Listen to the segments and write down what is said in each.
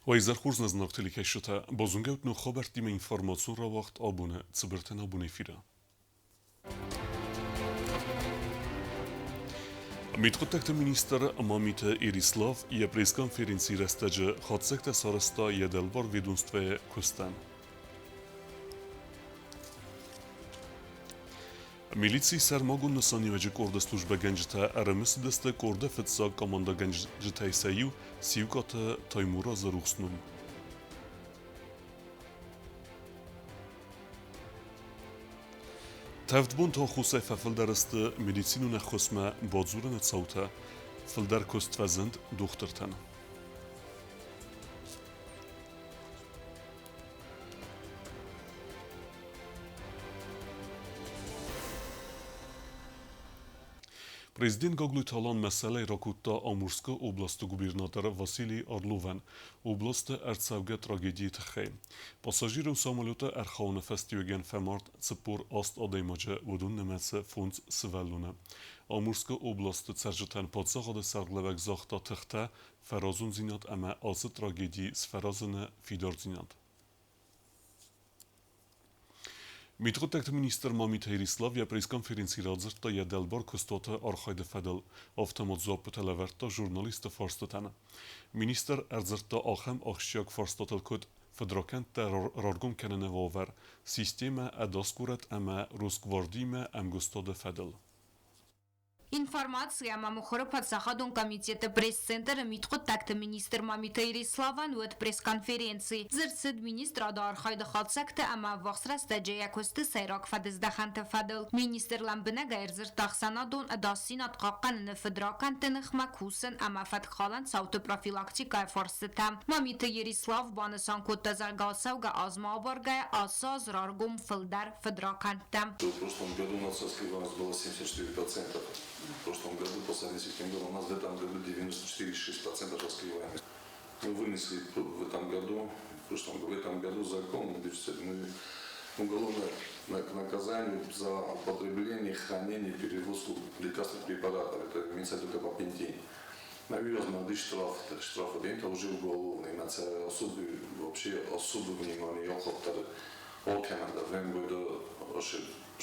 Уӕ хорз нӕ зынаргъ телекӕсджытӕ, базонгӕ ут ног хабӕрттимӕ информацион рауагъд абоны Цыбыртӕн абон эфиры. Мидхъуыддӕгты министр Мамиты Эрислав йӕ пресс-конференцийы рӕстӕджы хатдзӕгтӕ сарӕзта йӕ дӕлбар ведомствӕйы куыстӕн. Милицийы сӕрмагонд нысаниуӕджы къорды службӕгӕнджытӕ ӕрымысыдысты къорды фыццаг командӕгӕнджытӕй сӕ иу Сиукъаты Таймуразы рухс ном. Тӕвд бонты аххосӕй фӕфылдӕр сты медицинон ӕххуысмӕ бадзурыны цаутӕ, фылдӕр куыст фӕзынд дохтыртӕн. Президент Гаглойты Алан мӕсӕлӕй ракодта Амурскы областы губернатор Василий Орловӕн областы ӕрцӕугӕ трагедийы тыххӕй. Пассажирон самолеты ӕрхауыны фӕстиуӕгӕн фӕмард 48 адӕймаджы, уыдон нымӕцы фондз сывӕллоны. Амурскы областы цӕрджытӕн паддзахады сӕргълӕууӕг загъта тыхтӕ, фӕразондзинад ӕмӕ ацы трагеди сфӕразыны фидардзинад. Мидхъуыддӕгты министр Мамиты Эрислав йӕ пресс-конференцийы радзырдта йӕ дӕлбар куыстуаты архайды фӕдыл, афтӕ ма дзуаппытӕ лӕвӕрдта журналистты фарстытӕн. Министр ӕрдзырдта ахӕм ахсджиаг фарстатыл, куыд фыдракӕндтӕ раргом кӕныны уавӕр, системӕ ӕдас горӕт ӕмӕ Росгвардиимӕ ӕмгуыстады фӕдыл. Информаци ӕмӕ мыхуыры паддзахадон комитеты пресс-центры мидхъуыддӕгты министр Мамиты Эриславӕн уыд пресс-конференци. Дзырд цыд министрады архайды хатдзӕгты ӕмӕ ӕввахс рӕстӕджы йӕ куысты сӕйраг фӕдыздӕхӕнты фӕдыл. Министр лӕмбынӕгӕй ӕрдзырдта ӕхсӕнадон ӕдасдзинад хъахъхъӕныны фыдракӕндты ныхмӕ кусын ӕмӕ фӕткхалӕн цауты профилактикӕйы фарстытӕ. Мамиты Ерислав банысан кодта, зӕгъгӕ, ацӕугӕ азмӕ абаргӕйӕ ацы аз раргом фылдӕр фыдракӕндтӕ. В прошлом году у нас раскрываемость была 74%. В прошлом году, по сравнению с тем годом, у нас в этом году 94,6% раскрываемость. Мы вынесли в этом году, в прошлом, в этом году закон, мы уголовное наказание за употребление, хранение, перевозку лекарственных препаратов. Это имеется в виду габапентин. Навязано штраф, штраф это уже уголовный. На це особый, вообще особое внимание алкәмәндә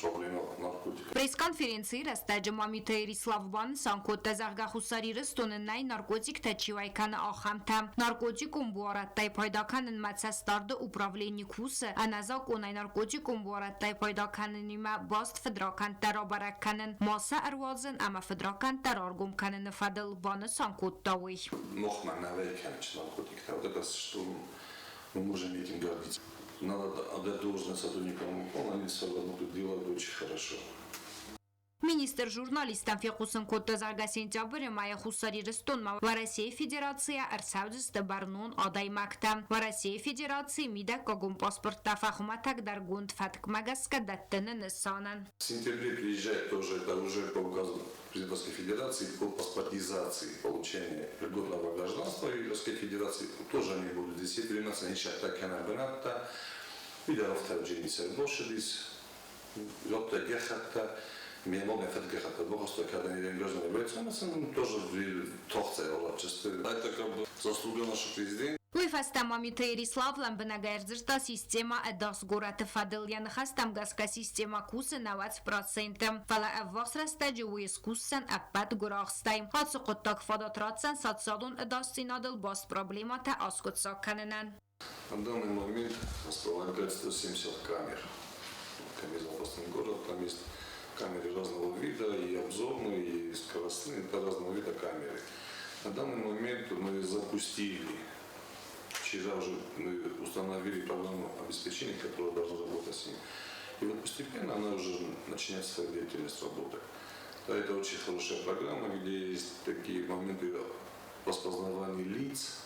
проблема наркотиков. Пресс-конференцийы рӕстӕджы Мамиты Эрислав банысан кодта, зӕгъгӕ, Хуссар Ирыстоны нӕй наркотиктӕ чи уӕй кӕны, ахӕмтӕ. Наркотикон буарадтӕй пайда кӕнынмӕ цӕстдарды управлени кусы, ӕнӕзакъонӕй наркотикон буарадтӕй пайда кӕнынимӕ баст фыдракӕндтӕ рабӕрӕг кӕнын, ма сӕ ӕруадзын ӕмӕ фыдракӕндтӕ раргом кӕныны фӕдыл, банысан кодта уый. Махмӕ нӕ уӕй кӕны наркотиктӕ. Вот это что мы можем этим гордиться. Надо отдать должное сотрудникам МУПОН, они свою работу делают очень хорошо. Министр журналисттӕн фехъусын кодта, зӕгъгӕ, сентябры мӕйы Хуссар Ирыстонмӕ Уӕрӕсейы Федерацийӕ ӕрцӕудзысты бӕрнон адӕймӕгтӕ. Уӕрӕсейы Федерацийы мидӕггагон паспорттӕ фӕхуымӕтӕгдӕргонд фӕткмӕ гӕсгӕ дӕттыны нысанӕн. В сентябре приезжает тоже, это уже по указу Президента Российской Федерации по паспортизации получения льготного гражданства Российской Федерации. Тоже они будут здесь приниматься, они сейчас так и на Видео площадис, Гехатта, тоже Это как бы заслуга нашего президента. Уый фӕстӕ Мамиты Эрислав лӕмбынӕгӕй ӕрдзырдта системӕ ӕдас горӕты фӕдыл. Йӕ ныхӕстӕм гӕсгӕ системӕ кусы 90%, фӕлӕ ӕввахс рӕстӕджы уый скусдзӕн ӕппӕт гуырахстӕй. Ацы хъуыддаг фадат ратдзӕн социалон ӕдасдзинадыл баст проблемӕтӕ аскъуыддзаг кӕнынӕн. На данный момент располагает 170 камер. Безопасный город, там есть камеры разного вида, и обзорные, и скоростные, это разного вида камеры. На данный момент мы запустили, вчера уже мы установили программу обеспечения, которая должна работать с ним. И вот постепенно она уже начинает свою деятельность работать. Да, это очень хорошая программа, где есть такие моменты распознавания лиц,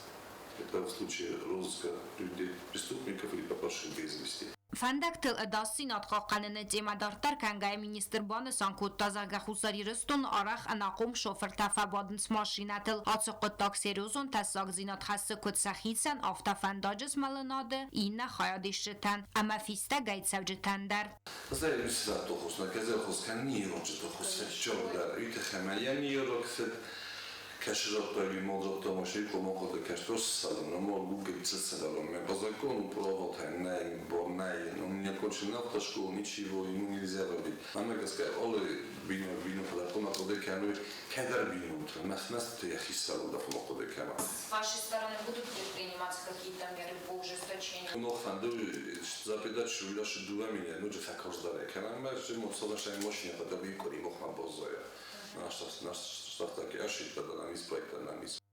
это в случае розыска людей, преступников или пропавших без вести. Фӕндӕгтыл ӕдасдзинад хъахъхъӕныны темӕ дарддӕр кӕнгӕйӕ министр банысан кодта, зӕгъгӕ, Хуссар Ирыстоны арӕх ӕнахъом шофыртӕ фӕбадынц машинӕтыл. Ацы хъуыддаг серьезон тӕссагдзинад хӕссы куыд сӕхицӕн, афтӕ фӕндаджы змӕлынады иннӕ хайадисджытӕн ӕмӕ фистӕгӕй цӕуджытӕн дӕр. По закону права он не окончил автошколу, ничего, ему нельзя робить. С вашей стороны будут предприниматься какие-то меры по ужесточению?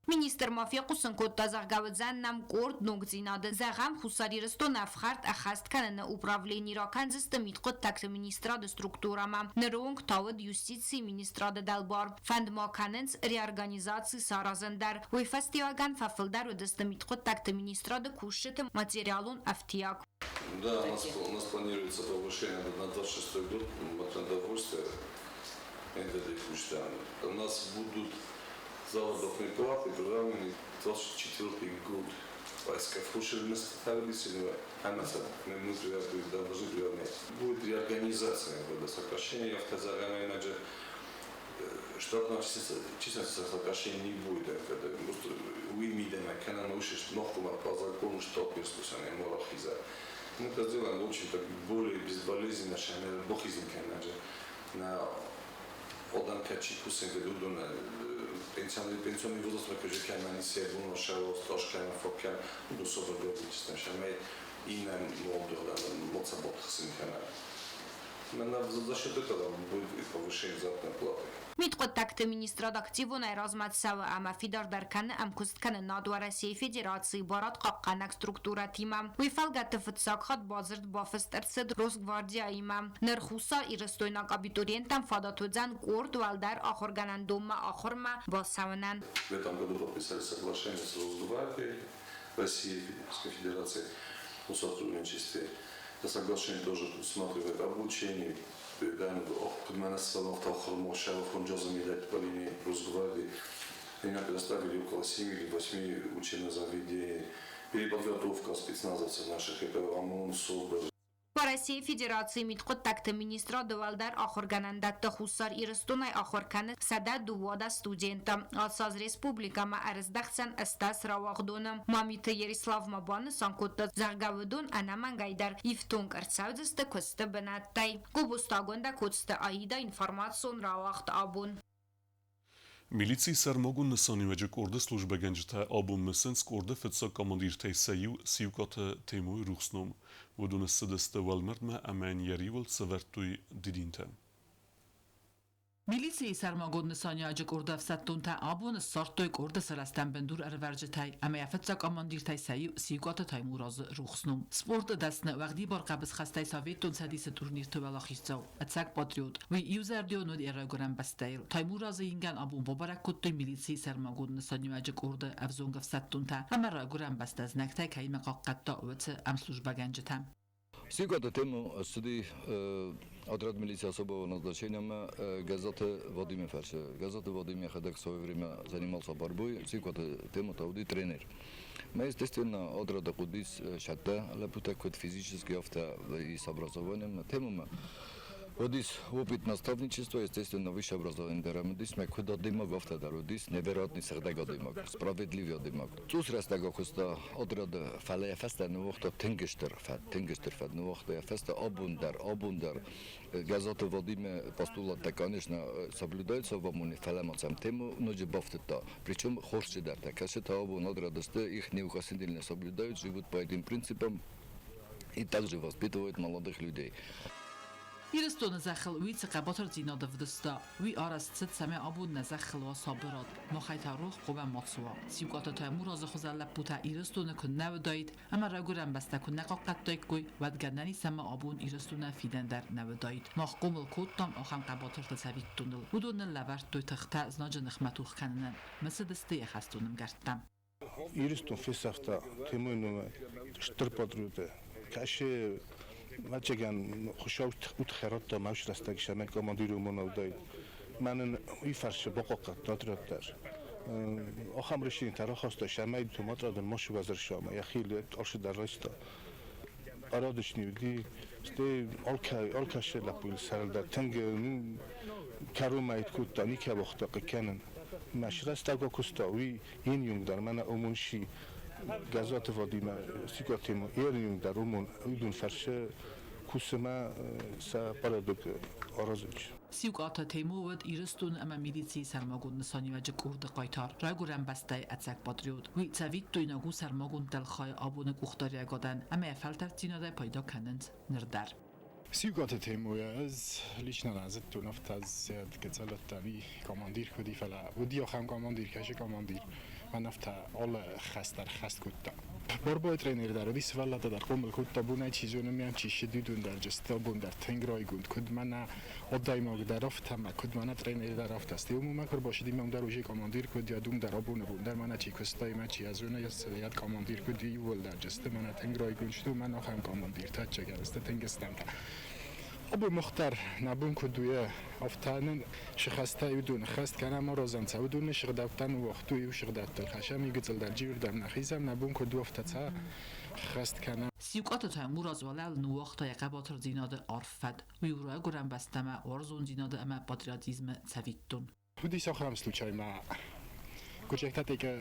Министр ма фехъусын кодта, зӕгъгӕ, уыдзӕн нӕм къорд ногдзинады. Зӕгъӕм, Хуссар Ирыстоны ӕфхӕрд ӕххӕст кӕныны управлени ракӕндзысты мидхъуыддӕгты министрады структурӕмӕ. Ныры онг та уыд юстицийы министрады дӕлбар. Фӕнд ма кӕнынц реорганизаци саразын дӕр. Уый фӕстиуӕгӕн фӕфылдӕр уыдысты мидхъуыддӕгты министрады кусджыты материалон ӕфтиаг. Да, у нас планируется повышение на 26 год продовольствия. У нас будут заработной платы приравнены 24 год. Мы должны приравнять. Будет реорганизация, сокращение автозагана, штатного численности сокращения не будет. Просто по закону штат Мы это сделаем очень так более безболезненно, на пенсионный возраст За счет этого будет повышение заработной платы. Мидхъуыддӕгты министрад активонӕй размӕ цӕуы ӕмӕ фидардӕр кӕны ӕмкуысткӕнынад Уӕрӕсейы Федерацийы барадхъахъхъӕнӕг структурӕтимӕ. Уый фӕлгӕтты фыццаг хатт бадзырд бафыст ӕрцыд Росгвардияимӕ. Ныр хуссарирыстойнаг абитуриенттӕн фадат уыдзӕн къорд уӕлдӕр ахуыргӕнӕндонмӕ ахуырмӕ бацӕуынӕн. В этом году подписали соглашение с Росгвардией России, Российской Федерации о сотрудничестве. Это соглашение тоже предусматривает обучение, по линии Росгвардии. Они нам предоставили около 7 или 8 учебных заведений. Переподготовка спецназовцев наших, это ОМОН, СОБР. Уӕрӕсейы Федерацийы мидхъуыддӕгты министрады уӕлдӕр ахуыргӕнӕндӕтты Хуссар Ирыстонӕй ахуыр кӕны 112 студенты. Ацы аз республикӕмӕ ӕрыздӕхдзӕн 80 рауагъдоны. Мамиты Ярислав ма банысан кодта, зӕгъгӕ, уыдон ӕнӕмӕнгӕйдӕр ифтонг ӕрцӕудзысты куысты бынӕттӕй. Гобозты Агуындӕ, Коцты Аида, информацион рауагъд «Абон». Милицийы сӕрмагонд нысаниуӕджы къорды службӕгӕнджытӕ абон мысынц къорды фыццаг командиртӕй сӕ иу Сиукъаты Темойы рухс ном. Уыдон ссыдысты уӕлмӕрдмӕ ӕмӕ йын йӕ риуыл сӕвӕрдтой дидинтӕ. Милицийы сӕрмагонд нысаниуӕджы къорды ӕфсӕддонтӕ абон ссардтой къорды сарӕзтӕн бындур ӕрӕвӕрджытӕй ӕмӕ йӕ фыццаг командиртӕй сӕ иу Сиукъаты Таймуразы рухс ном. Спорты дӕсны, уӕгъдибар хъӕбысхӕстӕй Советон Цӕдисы турнирты уӕлахиздзау, ӕцӕг патриот. Уый иузӕрдион уыд йӕ райгуырӕн бӕстӕйыл. Таймуразы ингӕн абон бабӕрӕг кодтой милицийы сӕрмагонд нысаниуӕджы къорды ӕвзонг ӕфсӕддонтӕ ӕмӕ райгуырӕн бӕстӕ знӕгтӕй кӕимӕ хъахъхъӕдта, уыцы ӕмслужбӕгӕнджытӕ. Сиукъаты Тему ссыди отряд милиции особого назначения Гӕззаты Вадимы фӕрцы. Гӕззаты Вадим йӕхӕдӕг в свое время занимался борьбой, Сиукъаты Тему та уыди тренер. Ӕмӕ, естественно, отряды хъуыдис цӕттӕ лӕппутӕ, куыд физически, афтӕ и с образованием. Темумӕ уыдис опыт наставничества, естественно, высшее образование дӕр уыдис, ӕмӕ куыд адӕймаг, афтӕ дӕр уыдис невероятный сыгъдӕг адӕймаг, справедливый адӕймаг. Цъус рӕстӕг акуыста отряды, фӕлӕ йӕ фӕстӕ ныууагъта тынг стыр фӕд, тынг стыр фӕд ныууагъта йӕ фӕстӕ абон дӕр, абон дӕр. Гӕззаты Вадимы постулаттӕ, конечно, соблюдаются в ОМОНе, фӕлӕ ма сӕм Тему ноджы бафтыдта. Причем хорз чидӕртӕ, кӕцытӕ абон отряды сты, их неукоснительно соблюдают, живут по этим принципам и также воспитывают молодых людей. Ирыстоны зӕххыл уый цы хъӕбатырдзинад ӕвдыста, уый арӕзт цыд, цӕмӕй абон нӕ зӕххыл уа сабырад, махӕй та рох хъуамӕ ма цӕуа. Сиукъаты Таймуразы хуызӕн лӕппутӕ Ирыстоны куы нӕ уыдаид ӕмӕ райгуырӕн бӕстӕ куы нӕ хъахъхъӕдтаиккой, уӕд гӕнӕн ис ӕмӕ абон Ирыстонӕн фидӕн дӕр нӕ уыдаид. Мах хъомыл кодтам ахӕм хъӕбатырты цӕвиттоныл. Уыдон нын лӕвӕрдтой тыхтӕ знаджы ныхмӕ тох кӕнынӕн. Мысыдысты йӕ хӕстон ӕмгӕрттӕ. Ирыстон фесӕфта Темойы номӕй стыр патриоты. Кӕсы ӕвӕццӕгӕн Хуыцау удхӕрӕттӕ ма рӕстӕг сӕмӕ командиры уымӕн Мӕнӕн уый фӕрцы бахъахъхъӕдта отряд дӕр. Ахӕм решение рахаста, сӕмӕй отрядӕн ма сывӕзӕрсамӕ йӕхи алцыдӕр райста. Порядочный уыди, стӕй алкӕцы лӕппуйыл сӕрыл дӕр тынг кӕронмӕ кодта, никӕй уагъта хъыг кӕнын. Машрастага куста уи ин юнгдар мана умунши Газаты Вадима Сикатемо эр юнгдар умун уйдун фарше кусыма са порядок аразыч. Сиукъаты Темо уыд Ирыстоны ӕмӕ милицийы сӕрмагонд нысаниуӕджы къорды хъайтар, райгуырӕн бӕстӕйы ӕцӕг патриот. Уый цӕвиттойнаг у сӕрмагонд дӕлхайы абоны къухдариӕгадӕн ӕмӕ йӕ фӕлтӕрддзинадӕй пайда кӕнынц ныр дӕр. Сиукъаты Темойӕ ӕз лично нӕ зыдтон, афтӕ гӕцӕлӕттӕн командир куыд фӕлӕ уыди ахӕм командир, кӕсы командир, мӕн афтӕ алы хӕс дӕр хӕст кодта. Борбой тренер дӕр уыди, сывӕллӕттӕ дӕр хъомыл кодта, бонӕй чи зоны, мӕм чи ссыд, уыдон дӕр джысты абон дӕр тынг райгонд, куыд мӕнӕ адӕймаг дӕр афтӕ ӕмӕ куыд мӕнӕ тренер дӕр афтӕ. Стӕй уымӕ куы ӕрбацыди, мӕм дӕр уже командир куыд, йӕ дум дӕр абоны бон дӕр мӕнӕ чи куыста, ӕмӕ чи ӕзоны, йӕ командир куыд, иууылдӕр джысты мӕнӕ тынг райгонд сты, уымӕн ахӕм командиртӕ ӕцӕгӕлысты тынг стӕмтӕ. Абон мах дӕр нӕ бон куыд у, афтӕ нын сыхӕстӕ уыдон ӕххӕст кӕнӕм аразӕм сӕ, уыдоны сыгъдӕуттӕ ныууагътой, иу сыгъдӕуттыл хӕссӕм, иу гыццыл дӕр джиуырдӕм нӕ хизӕм, нӕ бон куыд у, афтӕ сӕ ӕххӕст кӕнӕм. Сиукъаты Таймураз уӕлӕуыл ныууагъта йӕ хъӕбатырдзинады арф фӕд. Уый у райгуырӕн бӕстӕмӕ уарзондзинады ӕмӕ патриотизмы цӕвиттон. Уыдис ахӕм случай ма гуырдзиӕгтӕ текӕ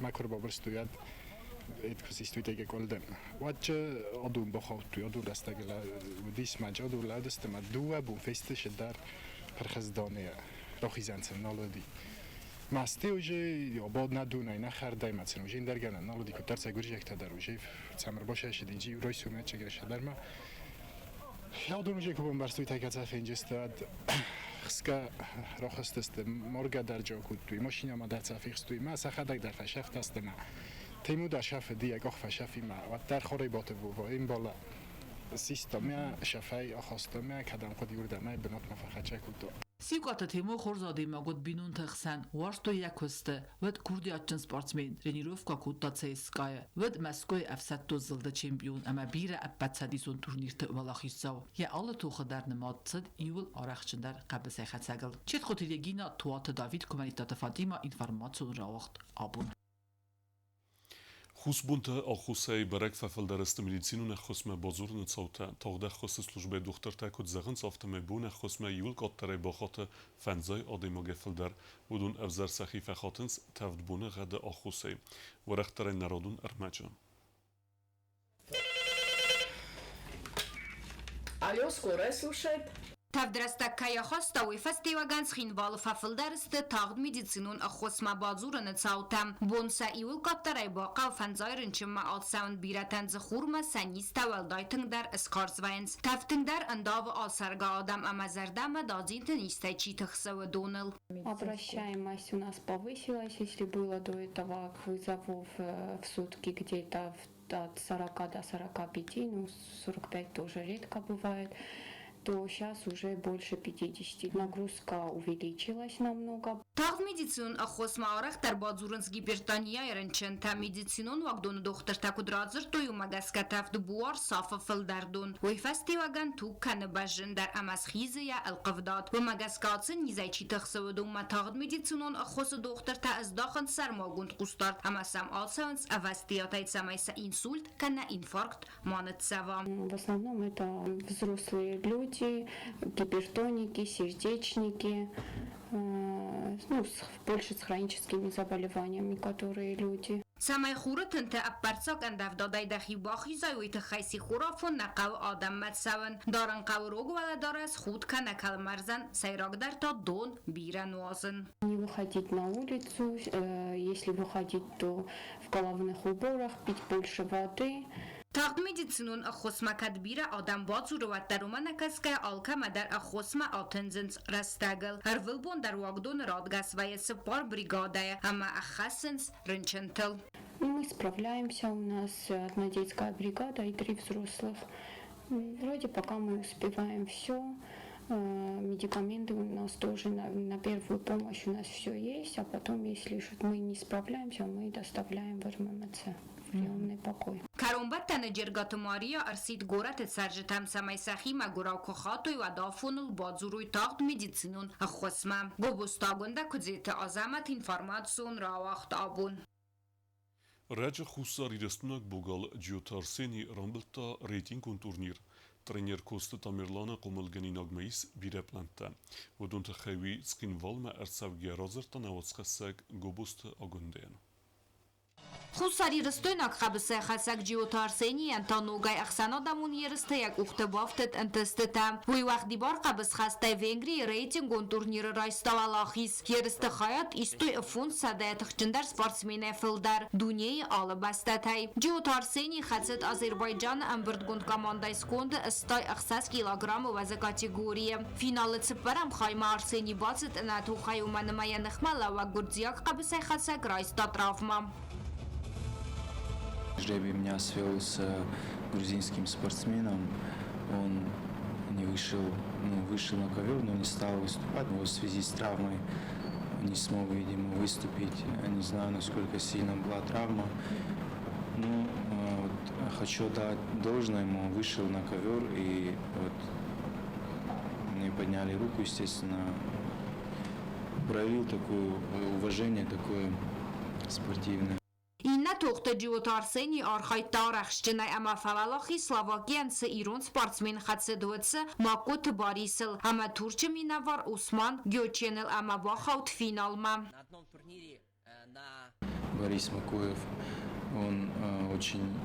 мӕ куы ӕрбабырстой, уӕд куы систой текӕ къуылдым. Уӕд адон бахаудтой, адон рӕстӕг уыдис мӕ адон лӕудысты мӕ дыууӕ бон фесты дӕр пырхыздоны рахизӕн сын нал уыди. Масты уже обод на дунай, на хӕрдӕй ма сын уже ӕндӕр гӕнӕн нал уыди, куыддӕр сӕ гуырдзиӕгтӕ дӕр уже цӕм ӕрбасӕсыди, джи ройсумӕ чегӕ дӕр ма. Адон уже куы бамбӕрстой текӕ цӕ фенджысты, уӕд хсгӕ рахызтысты, моргӕ дӕр джо кодтой, машинӕмӕ дӕр цӕ фехстой, мӕ сӕхӕдӕг дӕр фӕсӕфтысты мӕ. Тему дӕр сӕфыди, йӕ къах фӕсӕфи мӕ, уӕддӕр Харебаты Вова ӕмбала систа мӕ, шӕфӕй ахаста мӕ, кӕдӕм хъуыди, уырдӕм ӕй бынатмӕ фӕхӕццӕ кодта. Сиукъаты Темо хорз адӕймаг уыд бинонты хсӕн, уарзтой йӕ куысты. Уыд курдиатджын спортсмен, тренировкӕ кодта ЦСКА-йы. Уыд Мӕскуыйы ӕфсӕддон зылды чемпион ӕмӕ бирӕ ӕппӕтцӕдисон турнирты уӕлахиздзау. Йӕ алы тохы дӕр нымад цыд иууыл арӕхстджындӕр хъӕбысӕйхӕцӕгыл. Четхъоты Регина, Туаты Давид, Куымӕридтаты Фатимӕ, информацион рауагъд «Абон». Хусбонты ӕххуысӕй бӕрӕг фӕфылдӕр сты медицинон ӕххуысмӕ бадзурыны цаутӕ. Тагъд ӕххуысы службӕйы дохтыртӕ куыд зӕгъынц, афтӕмӕй бон ӕххуысмӕ иууыл къаддӕрӕй бахаты фӕндзай адӕймагӕй фылдӕр. Уыдон ӕвзӕр сӕхи фӕхатынц тӕвд боны гъӕды аххосӕй. Уӕрӕхдӕрӕй народон ӕрмӕджы. Алло, скорая слушает. Тӕвд рӕстӕг кӕй ахаста, уый фӕстиуӕгӕн Цхинвалы фӕфылдӕр сты тагъд медицинон ӕххуысмӕ бадзурыны цаутӕ. Бон сӕ иуыл къаддӕрӕй бахъӕуы фӕндзай рынчынмӕ ацӕуын, бирӕтӕн дзы хурмӕ сӕ низтӕ уӕлдай тынгдӕр скарз вӕййынц. Тӕвд тынгдӕр ӕндавы ацӕргӕ адӕм ӕмӕ зӕрдӕмӕ дадзинты низтӕй чи тыхсы, уыдоныл. Обращаемость у нас повысилась, если было до этого вызовов в сутки где-то от 40 до 45, ну 45 тоже редко бывает, то сейчас уже больше 50. Нагрузка увеличилась намного. Тагъд медицинон ӕххуысмӕ арӕхдӕр бадзурынц гипертонийӕ рынчынтӕ. Медицинон уагдоны дохтыртӕ куыд радзырдтой, уымӕ гӕсгӕ тӕвд буар сафы фылдӕр дон. Уый фӕстиуӕгӕн туг кӕны бӕззындӕр ӕмӕ схизы йӕ ӕлхъывдад. Уымӕ гӕсгӕ ацы низӕй чи тыхсы, уыдонмӕ тагъд медицинон ӕххуысы дохтыртӕ ӕздахынц сӕрмагонд хъусдард ӕмӕ сӕм ацӕуынц ӕвӕстиатӕй, цӕмӕй сӕ инсульт кӕнӕ инфаркт ма ныццӕва. В основном это взрослые люди, гипертоники, сердечники, ну, больше с хроническими заболеваниями, которые люди. Цӕмӕй хуры тынты ӕппӕрццаг ӕндӕвдадӕй дӕхи бахизай, уый тыххӕй сихорафон нӕ хъӕуы адӕммӕ цӕуын. Дарын хъӕуы рог уӕлӕдарӕс, худ кӕнӕ кӕлмӕрзӕн, сӕйрагдӕр та дон бирӕ нуазын. Не выходить на улицу, если выходить, то в головных уборах, пить больше воды. Тагъд медицинон ӕххуысмӕ кӕд бирӕ адӕм бадзуры, уӕддӕр уымӕ нӕ кӕсгӕйӕ алкӕмӕ дӕр ӕххуысмӕ атындзынц рӕстӕгыл. Ӕрвылбон дӕр уагдоны радгӕс вӕййы цыппар бригадӕйы ӕмӕ ӕххӕссынц рынчынтыл. Мы справляемся, у нас одна детская бригада и 3 взрослых. Вроде пока мы успеваем все. Медикаменты у нас тоже на первую помощь у нас все есть, а потом, если что-то мы не справляемся, мы доставляем в РММЦ, в приемный покой. Кӕронбӕттӕны Джергаты Мария ӕрсидт горӕты цӕрджытӕм, цӕмӕй сӕхи мӕгуырау куы хатой, уӕд афоныл бадзурой тагъд медицинон ӕххуысмӕ. Гобозты Агуындӕ, Куыдзеты Азӕмӕт, информацион рауагъд «Абон». Раджы Хуссар Ирыстонаг богал Джиоты Арсений рамбылдта рейтингон турнир. Тренер Коцты Тамерланы хъомылгӕнинагмӕ ис бирӕ пълӕнттӕ. Уыдон тыххӕй уый Цхинвалмӕ ӕрцӕугӕ радзырдта нӕ уацхӕссӕг Гобозты Агуындӕйӕн. Хуссарирыстойнаг хъӕбысӕйхӕцӕг Джиоты Арсенийӕн та ногӕй ӕхсӕнадӕмон ерыстӕ йӕ къухты бафтыд ӕнтыстытӕ. Уый уӕгъдибар хъӕбысхӕстӕй Венгрийы рейтингон турниры райста уӕлахиз. Ерысты хайад истой 500 тыхджындӕр спортсменӕй фылдӕр дунейы алы бӕстӕтӕй. Джиоты Арсений хӕцыд Азербайджаны ӕмбырдгонд командӕйы сконды 86 килограммы уӕзы категорийы. Финалы цыппӕрӕм хаймӕ Арсений бацыд ӕнӕтухӕй, уымӕн ӕмӕ йӕ ныхмӕлӕууӕг гуырдзиаг хъӕбысӕйхӕцӕг райста травмӕ. Жребий меня свел с грузинским спортсменом. Он не вышел, ну, вышел на ковер, но не стал выступать. Но в связи с травмой не смог, видимо, выступить. Я не знаю, насколько сильно была травма. Ну, вот, хочу дать должное ему, вышел на ковер и вот мне подняли руку, естественно, проявил такое уважение, такое спортивное. Иннӕ тохты Джиоты Арсений архайдта арӕхстджынӕй ӕмӕ фӕуӕлахиз Словакийӕн цы ирон спортсмен хӕцыд, уыцы Маккоты Барисыл ӕмӕ Турчы минӕвар Усман Гёченыл ӕмӕ бахауд финалмӕ. Борис Макоев, он очень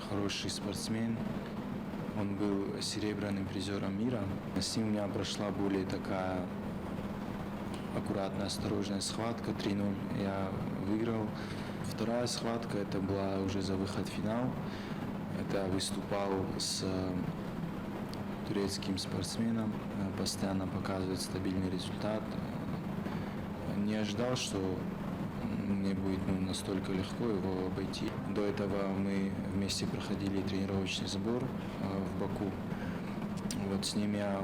хороший спортсмен, он был серебряным призером мира. С ним у меня прошла более такая аккуратная, осторожная схватка. 3-0 я выиграл. Вторая схватка, это была уже за выход в финал. Это я выступал с турецким спортсменом, постоянно показывает стабильный результат. Не ожидал, что мне будет, ну, настолько легко его обойти. До этого мы вместе проходили тренировочный сбор в Баку. Вот с ним я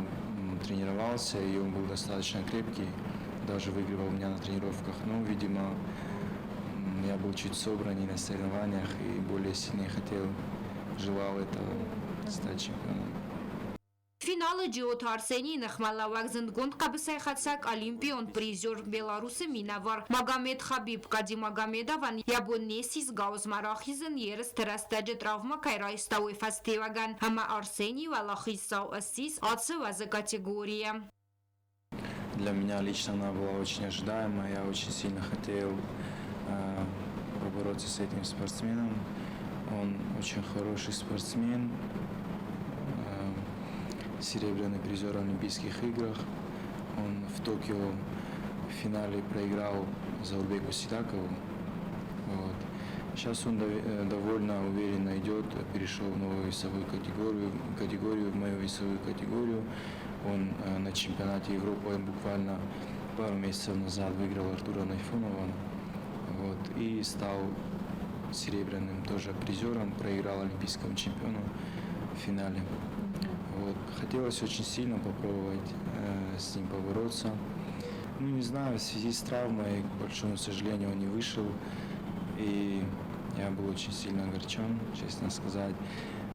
тренировался, и он был достаточно крепкий, даже выигрывал меня на тренировках. Но, видимо, я был чуть собраннее на соревнованиях и более сильнее хотел, желал этого, стать чемпионом. Финалы Джиоты Арсенийы ныхмӕлӕууӕг зындгонд хъӕбысӕйхӕцӕг, олимпион призер, Беларусы минӕвар Магомед Хабиб Кадимагомедовӕн йӕ бон не ссис гауызмӕ рахизын ерысты рӕстӕджы травмӕ кӕй райста, уый фӕстиуӕгӕн, ӕмӕ Арсений уӕлахиздзау ссис ацы уӕзы категорийы. Для меня лично она была очень ожидаемая. Я очень сильно хотел побороться с этим спортсменом. Он очень хороший спортсмен, серебряный призер Олимпийских играх. Он в Токио в финале проиграл Заурбеку Сидакову. Вот. Сейчас он довольно уверенно идет, перешел в новую весовую категорию, в мою весовую категорию. Он на чемпионате Европы буквально пару месяцев назад выиграл Артура Найфонова. Вот, и стал серебряным тоже призером, проиграл олимпийскому чемпиону в финале. Вот. Хотелось очень сильно попробовать с ним побороться. Ну, не знаю, в связи с травмой, к большому сожалению, он не вышел. И я был очень сильно огорчен, честно сказать.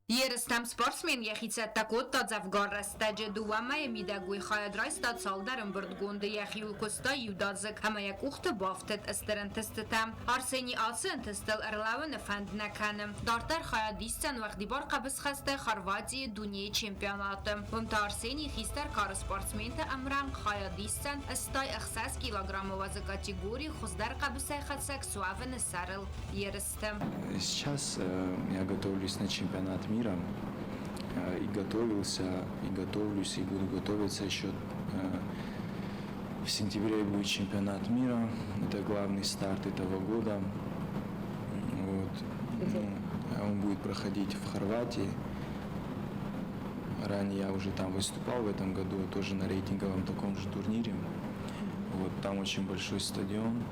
Ерыстӕм спортсмен йӕхи цӕттӕ кодта дзӕвгар рӕстӕджы. Дыууӕ мӕйы мидӕг уый хайад райста цалдӕр ӕмбырдгонды, йӕхиуыл куыста иудадзыг ӕмӕ йӕ къухты бафтыд стыр ӕнтыстытӕ. Арсений ацы ӕнтыстыл ӕрлӕууыны фӕнд нӕ кӕны. Дарддӕр хайад исдзӕн уӕгъдибар хъӕбысхӕстӕй Хорватийы дунейы чемпионаты. Уым та Арсений хистӕр кары спортсменты ӕмрӕнхъ хайад исдзӕн 86 килограммы уӕзы категорийы хуыздӕр хъӕбысӕйхӕцӕг суӕвыны сӕрыл ерысты. Сейчас я готовлюсь на чемпионат мира. И готовился, и готовлюсь, и буду готовиться еще. В сентябре будет чемпионат мира. Это главный старт этого года. Вот. Ну, он будет проходить в Хорватии. Ранее я уже там выступал в этом году, тоже на рейтинговом таком же турнире. Вот, там очень большой стадион.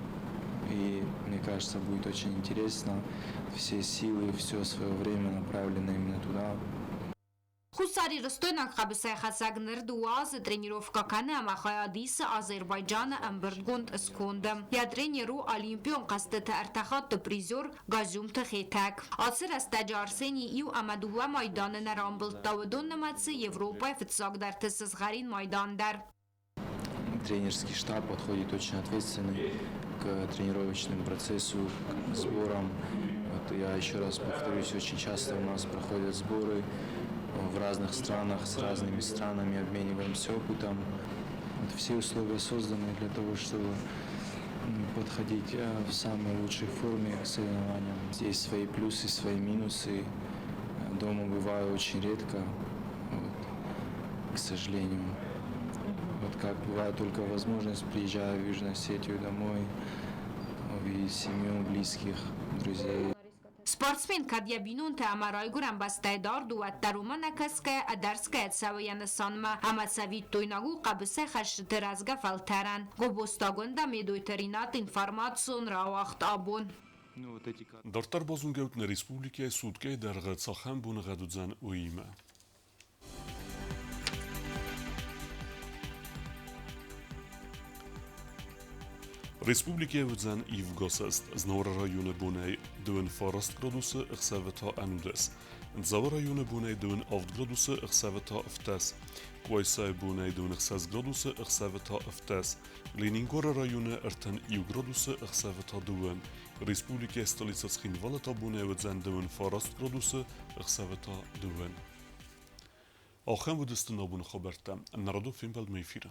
И мне кажется, будет очень интересно. Все силы, все свое время направлено именно туда. Хуссарирыстойнаг хъӕбысӕйхӕцӕг ныр дыууӕ азы тренировкӕ кӕны ӕмӕ хайад исы Азербайджаны ӕмбырдгонд сконды. Йӕ тренер у Олимпион хъӕзтыты ӕртӕ хатты призер Газюмты Хетӕг. Ацы рӕстӕджы Арсений иу ӕмӕ дыууӕ майданы нӕ рамбылдта, уыдон нымӕцы Европӕйы фыццагдӕрты сызгъӕрин майдан дӕр. Тренерский штаб подходит очень ответственно к тренировочному процессу, к сборам. Вот я еще раз повторюсь, очень часто у нас проходят сборы. в разных странах, с разными странами обмениваемся опытом. Вот все условия созданы для того, чтобы подходить в самой лучшей форме к соревнованиям. Есть свои плюсы, свои минусы. Дома бываю очень редко, вот, к сожалению. Вот как бывает только возможность, приезжаю в Южную Осетию домой, увидеть семью, близких, друзей. Спортсмен кӕд йӕ бинонтӕ ӕмӕ райгуырӕн бӕстӕй дард у, уӕддӕр уымӕ нӕ кӕсгӕйӕ, ӕдӕрсгӕйӕ цӕуы йӕ нысанмӕ ӕмӕ цӕвиттойнаг у хъӕбысӕйхӕсджыты рӕзгӕ фӕлтӕрӕн. Гобозты Агуындӕ, Медойты Ринат, информацион рауагъд Абон. Дарддӕр базонгӕут нӕ республикӕйы суткӕйы дӕргъы цахӕм боныгъӕд уыдзӕн, уыимӕ. Республикӕйы уыдзӕн ивгӕсӕст. Знауыры районы бонӕй 29 градусы, ӕхсӕвы та 11. Дзауы районы бонӕй 27 градусы, ӕхсӕвы та 17. Къуайсайы бонӕй 26 градусы, ӕхсӕвы та 17. Ленингоры районы 31 градусы, ӕхсӕвы та 2. Республикӕйы столицӕ Цхинвалы та бонӕй уыдзӕн 29 градусы, ӕхсӕвы та 2. Ахӕм уыдысты нӕ абоны хабӕрттӕ. Народон фембӕлдмӕ эфиры.